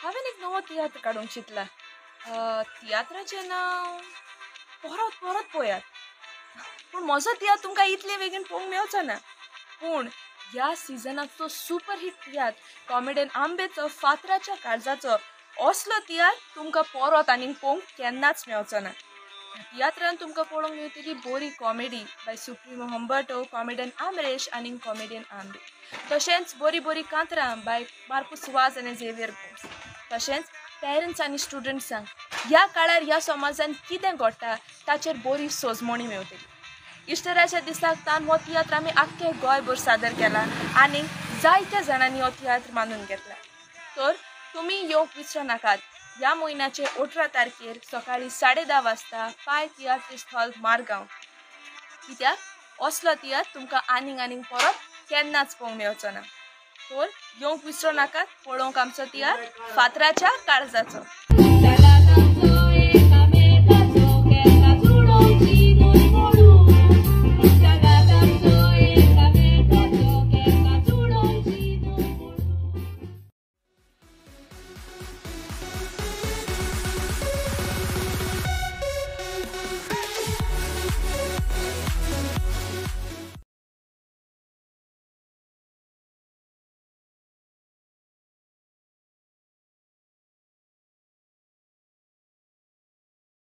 हांवें एक नवो तियात्र काडूंक चिंतला. तियात्राचें नांव परत परत पळयात, पूण म्हजो तियात्र तुमकां इतले बेगीन पळोवंक मेळचो ना. पूण ह्या सिजनाचो सुपरहीट तियात्र कॉमेडियन आंबेचो फातराच्या काळजाचो असलो तियात्र तुमकां परत आनीक पळोवंक केन्नाच मेळचो ना. तियात्रान तुमकां पळोवंक मेळटली बोरी comedy by Supremo Humberto, comedian Amresh आनी कॉमेडियन आंबे, तशेंच बोरी बोरी कांतरां बाय मार्कूस वाज आनी झेवियर गोम्स. तशेंच पेरंट्स आनी स्टुडंट्सांक ह्या काळार ह्या समाजान कितें घडटा ताचेर बोरी सोजमणी मेळटली. इस्टराच्या दिसाक तान हो तियात्र आमी आख्खे गोंयभर सादर केला आनी जायत्या जाणांनी हो तियात्र मानून घेतला. तर तुमी येवंक विसरो नाकात. ह्या म्हयन्याचे 18 तारखेर सकाळी 10:30 वाजता पाय तियात्रिस्ट हॉल मारगांव. कित्याक असलो तियात्र तुमकां आनीक आनीक परत केन्नाच पळोवंक मेळचो ना. तर येवंक विसरो नाकात पळोवंक आमचो तियात्र फातराच्या काळजाचो.